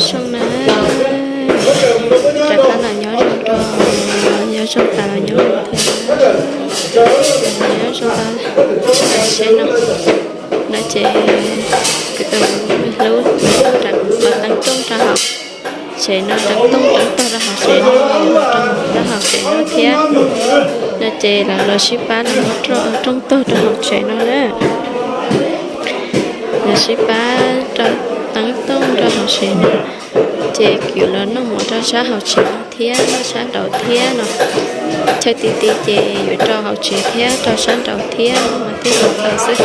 Zoo na, rov qab los nyob zoo rau, nyob zoo tas los nyob zoo thiab, nyob zoo tas seb no, no ces kuv tus me hlub los teev tooj rau hauv tsev no, teev tooj teev tog rau hauv tsev no, rau hauv tsev no thiab. No ces lawv los sib pab los muab rooj tog rau hauv tsev no na. Lawv sib pab rau teev tooj rau hauv tsev no, ces yuav los noj mov rau sab hauv tsev no thiab, noj sab nraud thiab no. Chaw ti ti ces yuav rau hauv tsev thiab rau sab nraud thiab no mas thiaj li tau xwb.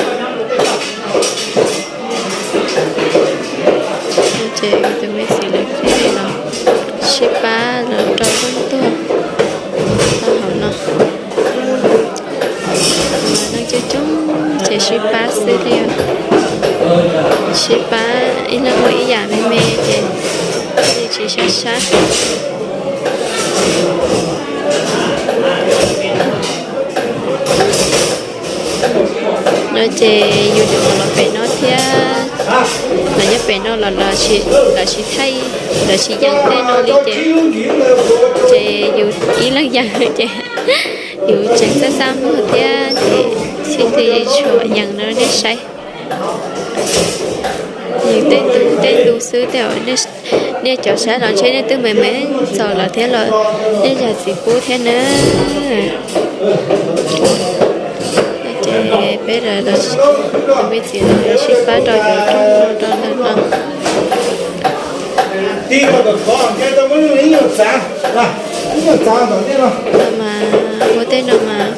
Ces tus me txiv lawv thiaj li los sib pab los rau rooj tog rau hauv no. Mas neeg coob coob ces sib pab xwb li os. Sib pab ib leeg ua ib yam me me ces thiaj li tsis sab sab. No ces yus tus los pem no thiab, los nyob pem no los lawv tsis thaij, lawv tsis yees tej no li ces, ces yus ib leeg yees ces yus tseem xab xab muag thiab ces thiaj li tshua yees no nej saib. Yus tej ntu tej ntu xwb tej, nej cov saib los ntshe nej twb me me txaus lawm thiab los nej yog txiv pub thiab na. Ces peb tus me txiv los sib pab rau cov rooj rau ntawm no. No mas ua tej no mas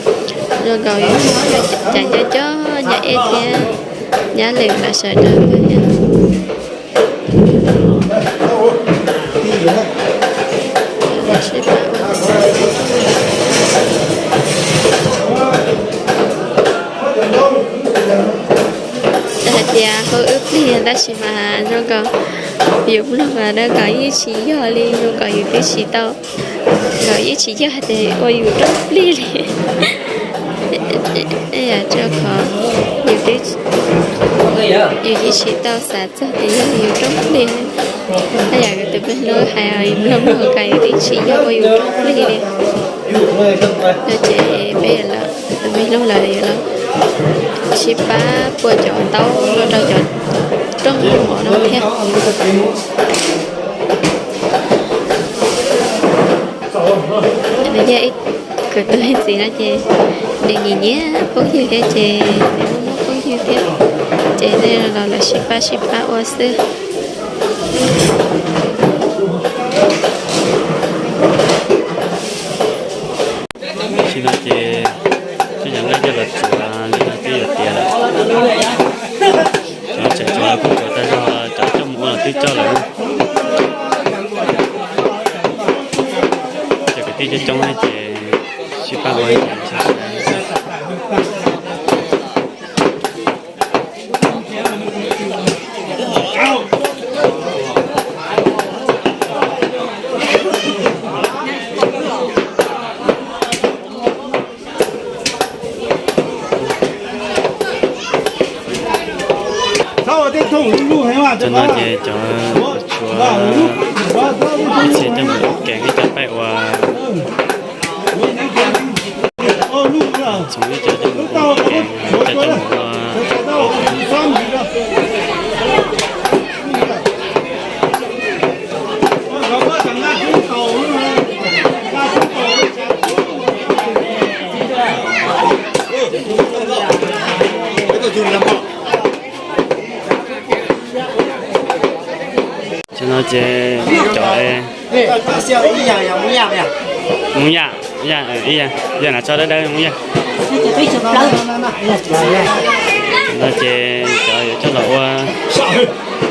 zoo nkaus yus cav nco nco nyab Ej thiab nyab Lwm lawv sawv daws thiab. Hais tias hu wb plig tab sis mas zoo nkaus yus mloog mas zoo nkaus yeej tsis yog li, zoo nkaus yus twb tsis tau, zoo nkaus yeej tsis yog hais tias ua yus rooj plig li. Yam rau qhov yus twb, yus yeej tsis tau xav txog tias yog yus rooj plig li. Yam tus me hlub hais mloog mloog zoo nkaus yus twb tsis yog ua yus rooj plig li. No ces peb yuav los, tus me hlub lawv yuav los sib pab pua cov taub no rau cov rooj mov no thiab. Nws yog ib, kuv tus leej txiv no ces nws nyiam nyiam phooj ywg thiab ces nws muaj muaj phooj ywg thiab, ces tej no los lawv sib pab sib pab ua xwb. Tam sim no ces cov nqaij coj los tsuav li no twb yuav tiav lawm. Cov tseem tsuav los kuj tsuav tag zog, cov coj mus ua los twb coj lawm. Cov kwv tij coob coob ces sib pab ua. Cov no ces cov tshuav ib txhia coj mus ua kev, ib co peb ua txhoov ib co coj mus ua kev, ib co coj mus ua Cov no ces cov Hmoob Yaj, Yaj na, tso dawb dawb Hmoob Yaj. No ces cov yuav coj los ua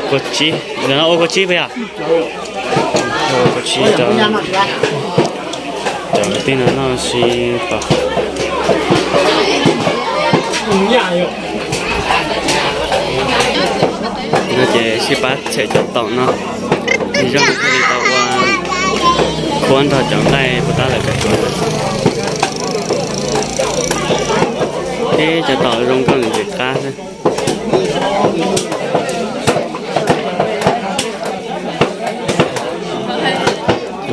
kua tsib, no ua kua tsib puas yog? Ua kua tsib rau cov kwv tij no noj si pom. No ces sib pab tshem cov taum no, zoo thiaj li tau ua khuab nrog cov nqaij puas tab lawm cov tshuav. Ib cov taum zoo nkauj ntxim qab xwb.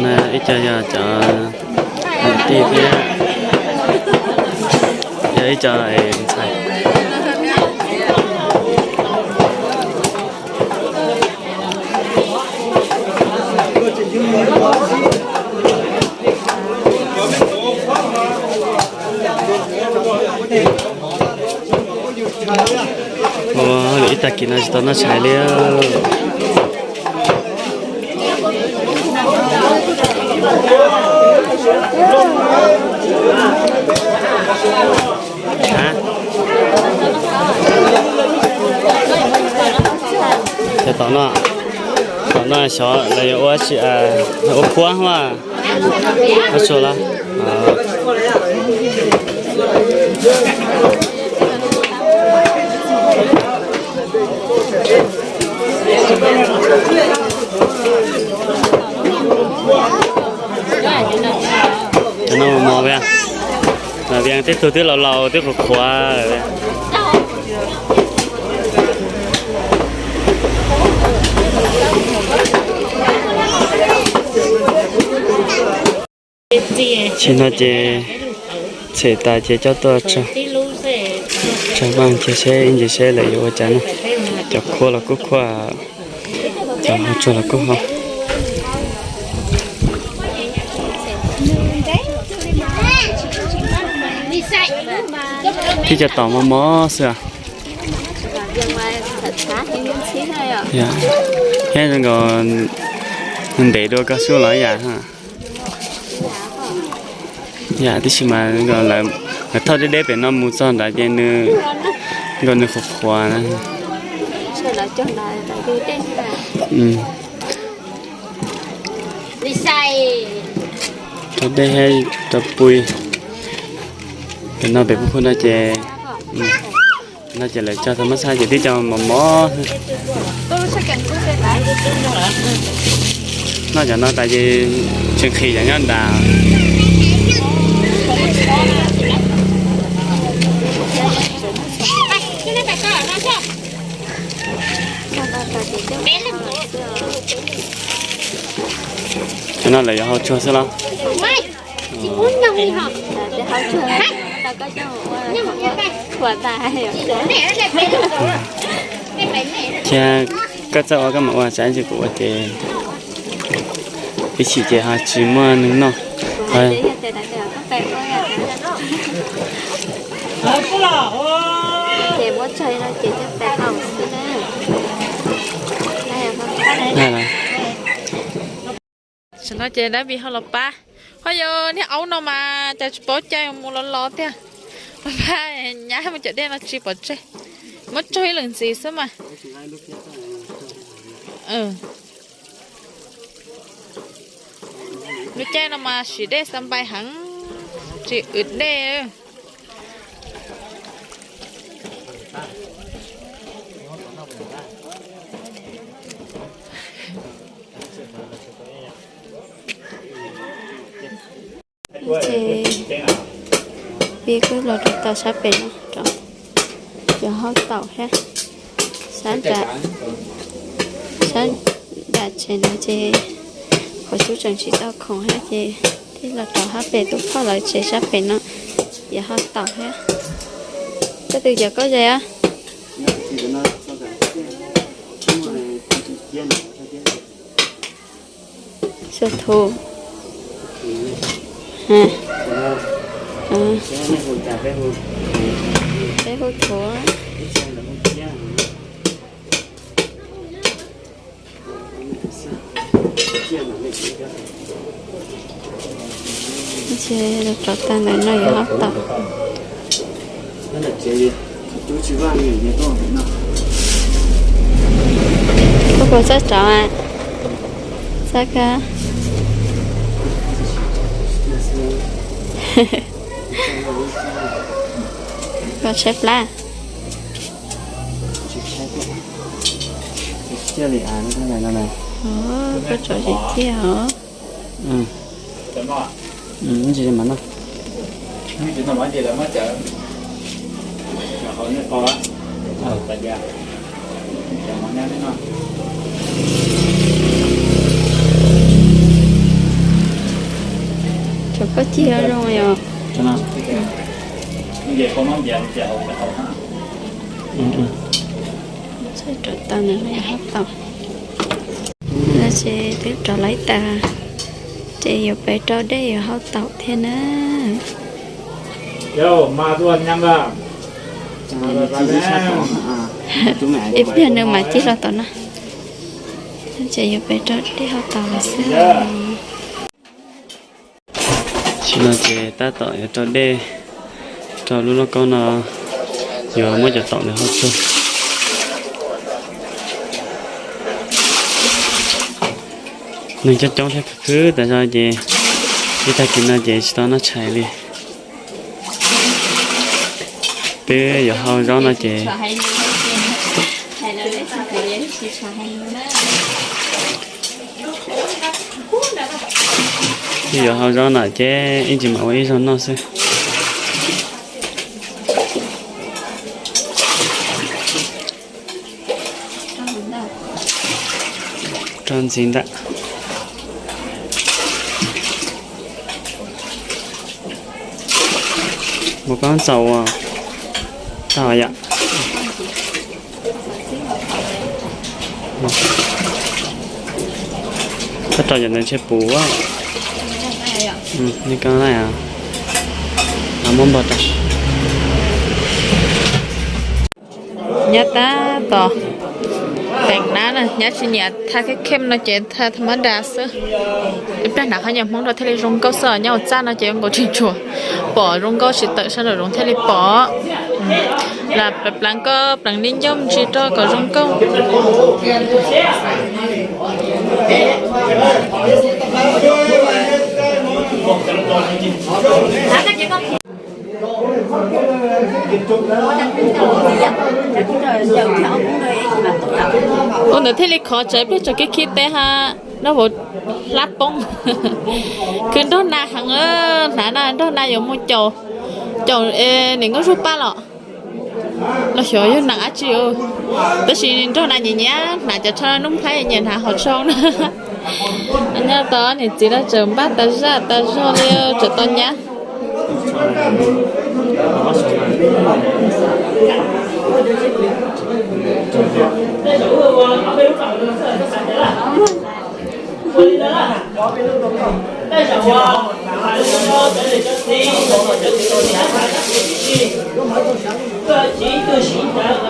Ib co yog cov niam tij thiab yog ib co ntxhais. Ua, lwm ib tag kis no tsis tau noj tshais li. Ces tom no, tom no xyov lawv yuav ua tsi, ua khuab mas. Ua tsuag los. Cov no mos mos, Vias tej tug twb laus laus twb qhuav qhuav. Tsis no ces tshem tas ces coj tuaj tsag, tsag vaj cia seb ib ntsis seb lawv yuav ua cas na. Cov khuab los kuj khuab, cov hau tsuag los kuj hau. Thiab cov tom mos mos xwb. Thiab zoo nkaus ntev dua koj xub los yam. Yam tib si mas lawv thauj deb deb pem no mus txog nrad ces nws, nkaus nws qhuav qhuav na. Rau dej thiab rau pui. Pem no pem pub phu no ces, no ces lawv cog tau mab xab ces tib co mos mos. Noj cov no tas ces tseem nqhis cov nyob nrad. Cov no lawv yuav hau tsuag xwb los? Thiab koj txawj ua koj mam ua, tsam ib ntsis kuv ua ces ib chim ces ho tsis muaj neeg noj. Tam no ces dab Vim ho los pab, ho yog niag aub no mas cas tsis paub cai mus los los tiag. Los pab nyab mus cov dej no tsis pom tseg, muab tsaug ib leeg ntxiv xwb mas. Lub caij no mas siv dej xa npai heev, tsis wm dej. Ces Vim kuj los rau tom sab pem no, rau cov hauv taum thiab, sab nram, sab nram tsev no ces qhov xub tseem tsis tau khoom thiab ces thiaj los rau sab pem tub phauj lawv tsev sab pem no, cov hauv taum thiab. Koj tus cov koj ze a? Xuas thuv. Peb hu thuv. Ces rau tag ntawm no yuav hauv taum. Koj puas txawj rauv a? Txawj kawg. Koj tshaib plab. Koj rauv zim ciaj os. Ci zoo yom. Txhob rau tau ntawm no yog hauv taum. No ces twb rau laib tas, ces yuav pem rau dej yuav hau taum thiab na. Ib pliag nws mam ci hlo tom no. Ces yuav pem rau dej hau taum lawm xwb. Tam sim no ces tab tom yuav rau dej rau lub lauj kaub no, yuav muab cov taum ntawd hau tsug. Neeg coob coob thiab khwv khwv tas zog ces ib tag kis no ces tsis tau noj tshais li. Twb yuav hau zaub no ces, twb yuav hau zaub no ces ib ntsis mam ua ib zaug noj xwb. Rau ntxiv ntawm mus koj txaus ua tau yom. Koj rau cov ntawd ntshe puv. Li ko na, muab npog rau. Nyab tab tom teem nab na, nyab tsis nyiam tha kheej kheej no ces tha tha mab da xwb. Ib pliag hnav qhov nyuag Hmoob rau thiaj li zoo nkauj xwb os, nyob hauv txaj no ces nkaus tsis tshua pom zoo nkauj, tsis tawm sab nraum zoov thiaj li pom. Lam pleev pleev koj pleev li ncauj ntsis rau kom zoo nkauj. Ua ntawd thiaj li khov tsawv, ib pliag tsam kiv khib teb ha, noj vauv hlab poob. Khwv nrog nas heev, hnav na nrog nas yuav mus caum, caum niam nkauj zug paj los. Los xyov yog nas dab tsi, tab sis nrog nas nyiam nyiam hnav cov tsho, Nuj Nplhaib nyiam hnav hauv tsho na. Nyob tau niam txiv no tseem npaj tas zaj tas zog li, tseem tau nyab.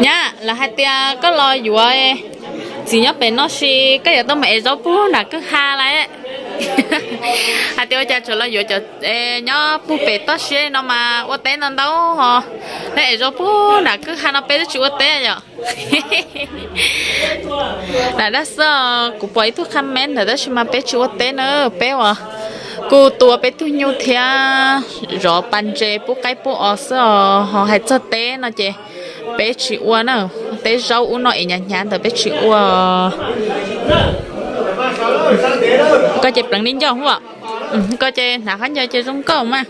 Nyab, lawv hais tias koj los yuav txiv nyob pem no sis koj yuav tau mus ev zaub pub nas kwj ha lawm. Hais tias ua cas tseem los yuav cov nyob pug pem toj siab no mas ua teb ntau ntau ho, neb ev zaub pub nas kwj ha no peb twb tsis ua teb yom. Lam dag xwb, kuv pom ib tug qha mev ntawd tab sis mas peb tsis ua teb na, peb uas kuj tua peb tug nyuj thiab zov pas ntses pub qaib pub os xwb os, ho hais txog teb no ces peb tsis ua na, teb zaub ub no es hnyav hnyav ntawd peb tsis ua. Koj ces pleev li ncauj hwb, koj ces hnav qhov ncauj ces zoo nkauj mas.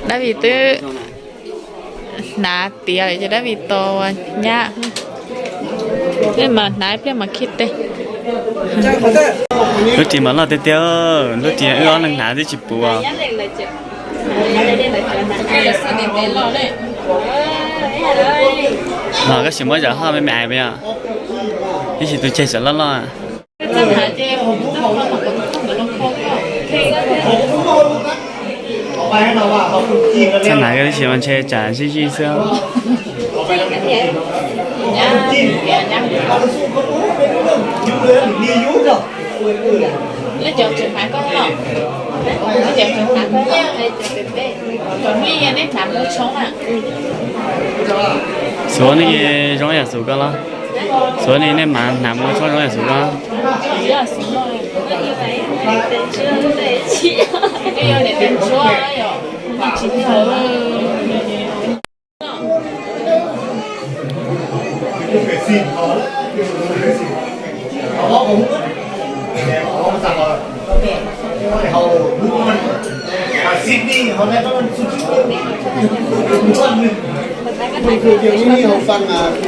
Dab Vim twb hnav tiav lawm ces Dab Vim tos nyab. Peb mas hnav ib pliag mas khib teg. Lub ris mas loj tiag tiag, lub ris wb ob leeg hnav twb tsis puv. Los koj sim muab zam hoj me me ais, ib sim tus ceg tseem loj loj. Txaj hnav ib sim mas ntshe tsam zij zij xwb. Xuav nej zoo yam xus koj los? Xuav nej, nej mas hnav mus tshoob zoo yam xus koj.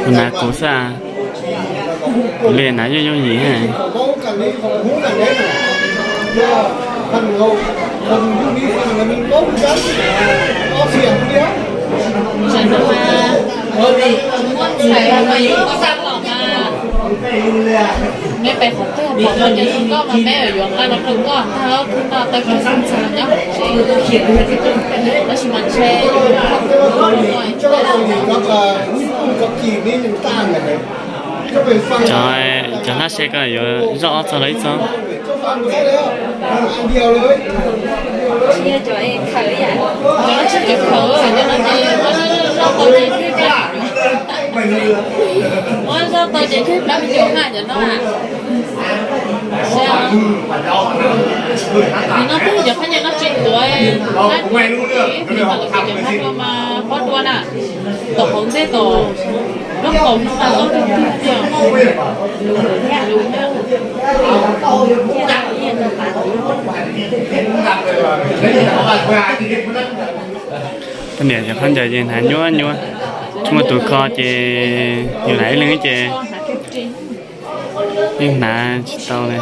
Kuv hnav kuv xwb. Li na yooj yooj yim. Neb pem qhov twg pom koj ces tus koj mas neb yuav nqa los rau koj tag, khwb no tau kawg xwb ntxhais nyob hauv tsev. Tab sis mas ntshe cov, cov hlab se ko yuav zoj ob txog los ib txog. Cov no tsis cov khaws, cov no ces muab zoj tau ces thiaj plab me nyuam haj cov no. Nws no twb cov phab nyas no tsis tuav, ib pliag mas lawv cov phab dua mas pob dua na, tom hauv ntej tom lub kaum no mas loj tiag tiag. Poj niam cov khaub ncaws ces hnav nyuab nyuab, tsis muaj tus kho ces yus hnav ib leeg ces yeej hnav tsis tau li.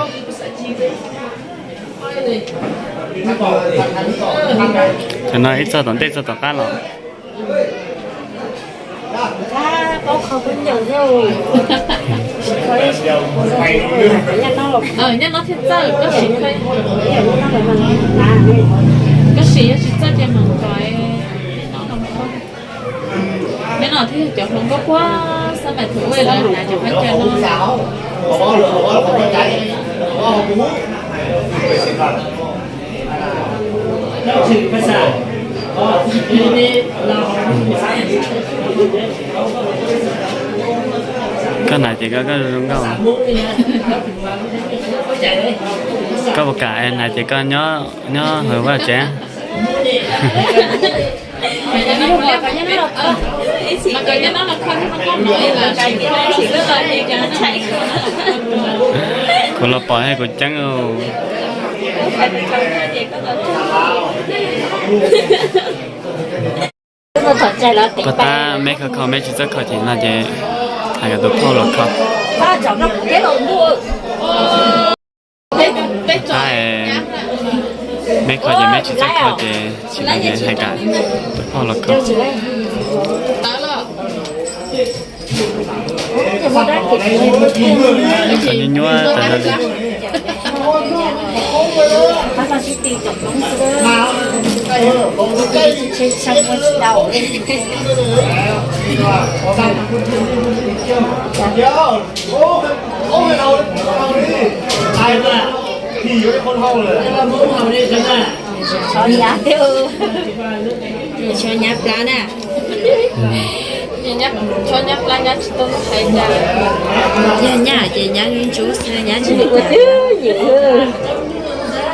Cov no ib txog tom ntej txog tom qab los. Nyob no thiaj txawj, koj sim, koj sim yog tsis txawj ces mam kov. Nyob no thiaj yog cov hluas nkauj puag xab mais thaum ub lawv hnav cov khaub ncaws no. Koj hnav ces koj, koj zoo nkauj. Koj puas kam hnav ces koj nyob, nyob hauv vaj tsev. Kuv los pom thiab kuv ceeb. Koj tab meb kho kho meb tsis txawj kho ces no ces hais kom tus phauj los kho. Tab meb kho ces meb tsis txawj kho ces tsis hais ces hais kom tus phauj los kho. Kho nyuaj nyuaj tas no li. Tsho nyab plab na. Tsho nyab plab nyab tsis tau hais cas. Yog nyab ces nyab ntsuv xwb, nyab tsis,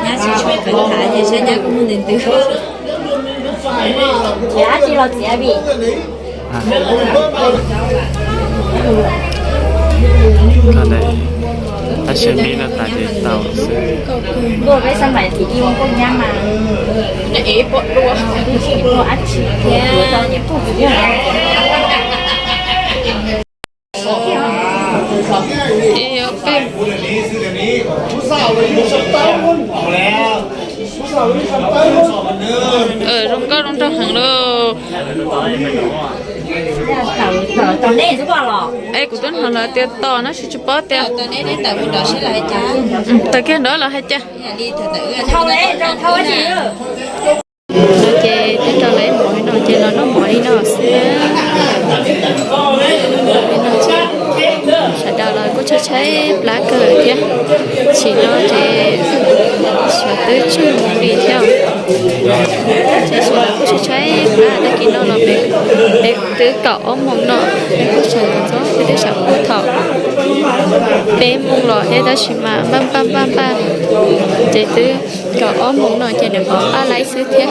nyab tsis tshua kawv tham ces saib nyab kuj muaj ntws ntws. Txiav tsis los txiav vim Tab sis mib no tas ces tau xwb. Ntuj, peb xab mais txiv tij ua nkauj nyab mas, peb tsis muaj dab tsi thiab. Zoo nkauj zoo nraug heev lauj. Es kuv twb hnov lawv tias tom no sis tsis paub tias. Tawm kiag nrad los hais cas. No ces twb rau lawv mov li no ces los noj mov li no xwb. Sawv daws los kuj tshaib tshaib plab kawg thiab. Tsim no ces sawv twb tsheej mus li thiab. Ces sawv daws kuj tshaib tshaib plab, tag kis no los peb twb kaum ob moos no, peb kuj sawv ntxov peb twb sawv puag thaum peb moos los thiab tab sis mas npaj npaj npaj npaj ces twb kaum ob moos no ces nws pom paj laib xwb thiab.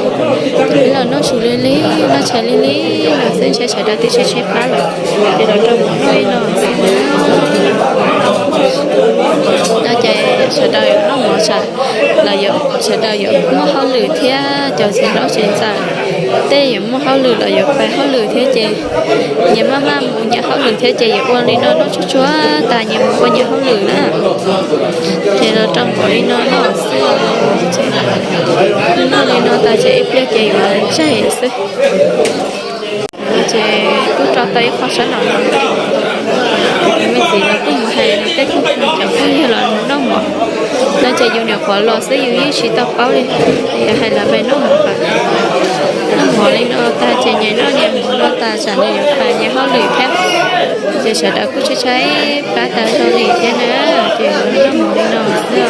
Los noj su li li, noj tshais li li no xwb, ntshe sawv daws twb tshaib tshaib plab lawm ces los rau mov noj li no xwb. No ces sawv daws yuav noj mov Sawv daws yuav muaj hauj lwm thiab cov txiv hlob txiv ntxawm tej yuav muaj hauj lwm los yuav pab hauj lwm thiab ces nyias maj maj mus nyias hauj lwm thiab ces yuav ua li no noj tshuaj tshuaj tas nyias mus ua nyias hauj lwm na. Ces los rau mov li no noj xwb. Noj li no tas ces ib pliag ces yuav tseg xwb. Ces kuj rau tau ib qho sab no no, me txiv los kuj mus hais nws tej phooj ywg los noj mov no ces yus nyuam qhuav los xwb yus yeej tsis tau paub li. Yog hais lawv pais noj mov, noj mov li no tag ces nyias noj nyias mov no tas tsam nws yuav pais nyias hauj lwm thiab. Ces sawv daws kuj tshaib tshaib plab tas zog li thiab na, ces noj mov li no xwb.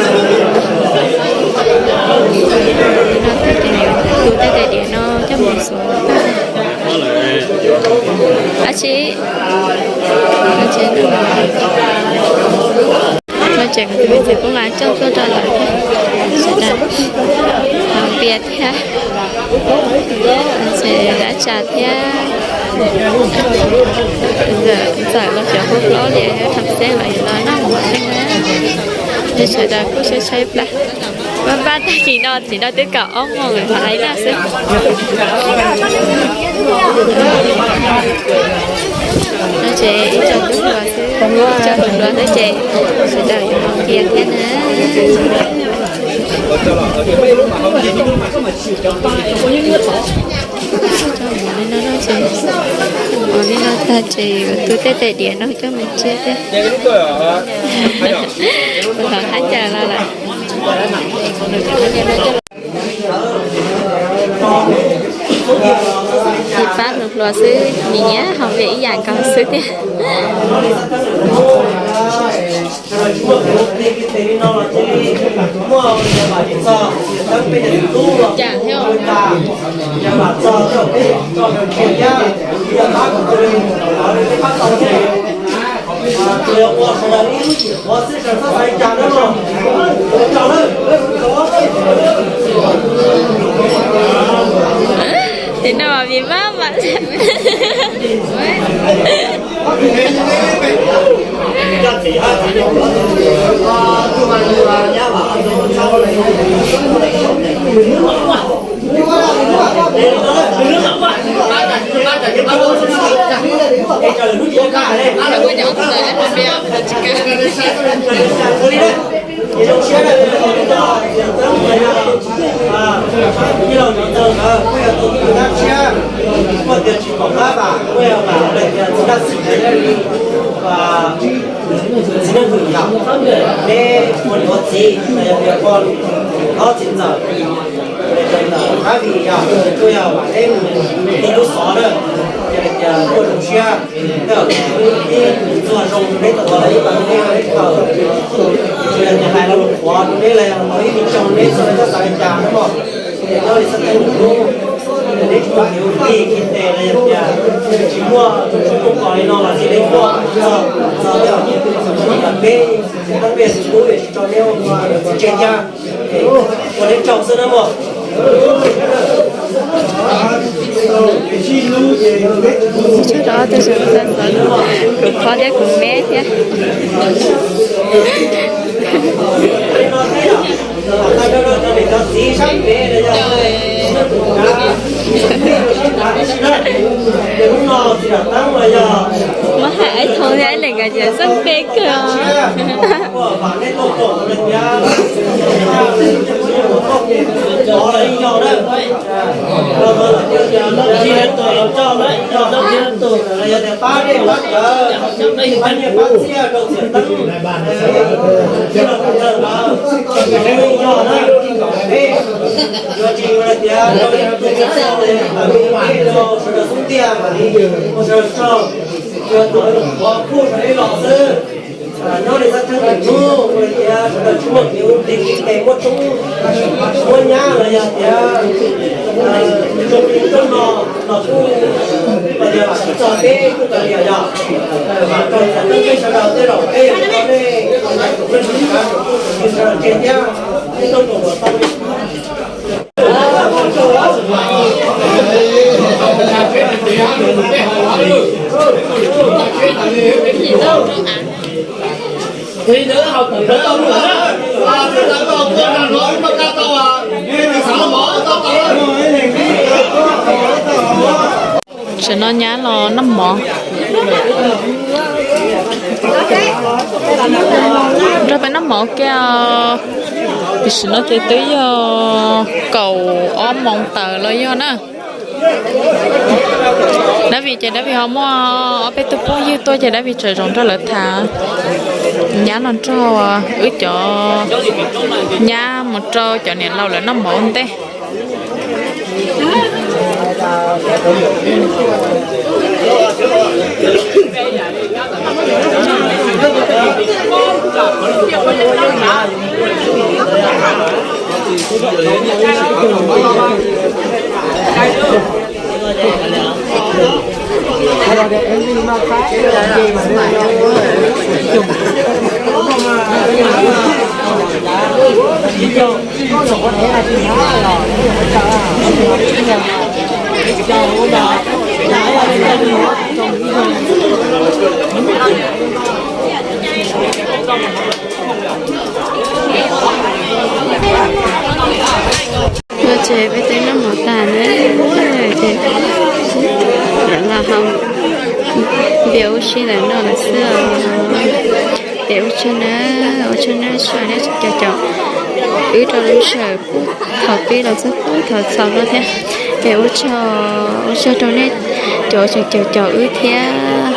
Li no tag ces yuav tu tej tais diav no coj mus xuav tag. Ab tsi, no ces kuv tus me txiv kuj nqa coj tuaj rau lawv thiab, sawv daws haus npias thiab, ces dab tsi thiab. Ntxawm los cov hu hlob li tham xeeb los yuav los noj mov xwb na. Ces sawv daws kuj tshaib tshaib plab. Pab pab tag kis no txiv no twb kaum ob moos lawm, thov hais laj xwb. No ces ib co tub hluas xwb, ib co hluas hluas xwb ces sawv daws yuav haus npias thiab na. Li no no ces, li no tag ces yuav tu tej tais diav no coj mus tsiaj thiab. Kuv thov qab cas los lawm. Ces pab hluas hluas xwb, nyiam nyiam haus npias ib yam nkaus xwb tiag. Ces no mas vim mab mas Txiv neej hwm yom, neb ua niam ua txiv, yog poj hlob txiv ntxawm, ntawm qab vim yog kuj yog vam neb mus ib lub xov na, yog tias kuj zoo siab, tej zaum ib txuag zoo neb tuav los ib tag neb ua neb khaws, tsuas yog tias hais lo lus qhuav rau neb los yog ib me tsoo neb txhua tus xav li cas na mog. Nyob li xab theeb hnub, neb tsis muaj kev ua tij kev tes los yog tias tsis muaj tsob koob kos li no los sis neb muaj txog txog tej los yog peb, peb tsis tau neb ua txiv tseg ncaj, ua neb tsaug xwb na mog. Kuv phob thiab kuv me thiab. Muab hais ib thoo thiab ib leeg nkawd ces txawj npe kawg. Nyob li xab theeb hnub ua li tias sawv daws tsis muaj kev ua tij kev tes muaj tshoob muab nyab los yog tias zoo li rooj no los kuj los yog vam txog peb kuj kav liam yog vam rau txhua tus sawv daws tej zaum peb yuav tau nej tus me tsis kav tus kuj tus sawv daws tseg thiab nej tau tus uas tau li Tam no nyab los noj mov. Nrog peb noj mov kiag. Tam sim no ces twb yog kaum ob moos tawm los yog na. Dab Vim ces Dab Vim ho muaj ob peb tug phooj ywg tuaj ces Dab Vim tseem zaum nrog lawv tham. Nyab no nrog wb cov nyab mus rau cov niam laus lawv noj mov ua ntej. Ces peb twb noj mov tas na, ces lawv los ho npias ua si lawm no lawm xwb os. Ces ua tsaug na, ua tsaug nej sawv daws caum caum wb rau lub sij hawm puag thaum pib los txog puag thaum xaus no thiab. Ces ua tsaug, ua tsaug rau nej cov tseem caum caum wb thiab.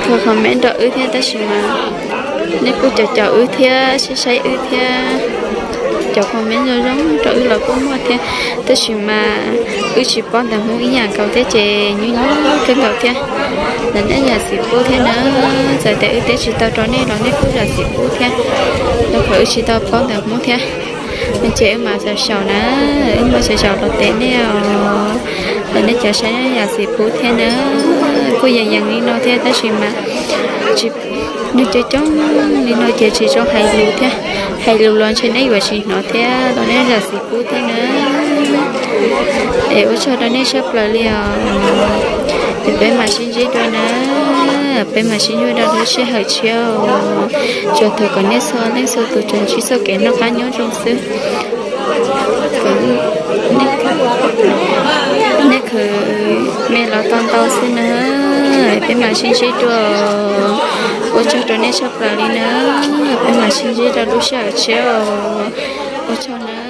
Kho comment rau wb thiab tab sis mas nej kuj caum caum wb thiab, saib saib wb thiab. Cov comment zoo zoo rau wb los kuj muaj thiab, tab sis mas wb tsis paub ntawv Hmoob ib yam nkaus thiab ces nyuaj nyuaj kawg nkaus thiab. Los nej zam txim pub thiab na, txawm tias wb teb tsis tau rau nej los nej kuj zam txim pub thiab. Rau qhov wb tsis tau paub ntawv Hmoob thiab, ces wb mam xaus xaus na, wb mam xaus xaus los tes nej os. Los nej cov saib zam txim pub thiab na, kuj yees yees li no thiab tab sis mas tsis, nws coob coob li no ces tsis zoo hais lus thiab, hais lus los ntshe neb yuav tsis hnov thiab, los nej zam txim pub thiab na. Es ua tsaug rau nej tshaj plaws li os. Ces peb mam sib ntsib dua na, peb mam sib ntsib rau lub sij hawm tshiab os. Tsuas thov kom nej txhua leej txhua tus tsuas ntsib txoj kev noj qab nyob zoo xwb. Nej khwv me los tau ntau xwb na. Peb mam sib ntsib dua. Ua tsaug rau nej tshaj plaws li na. Peb mam sib ntsib rau lub sij hawm tshiab os. Ua tsaug na.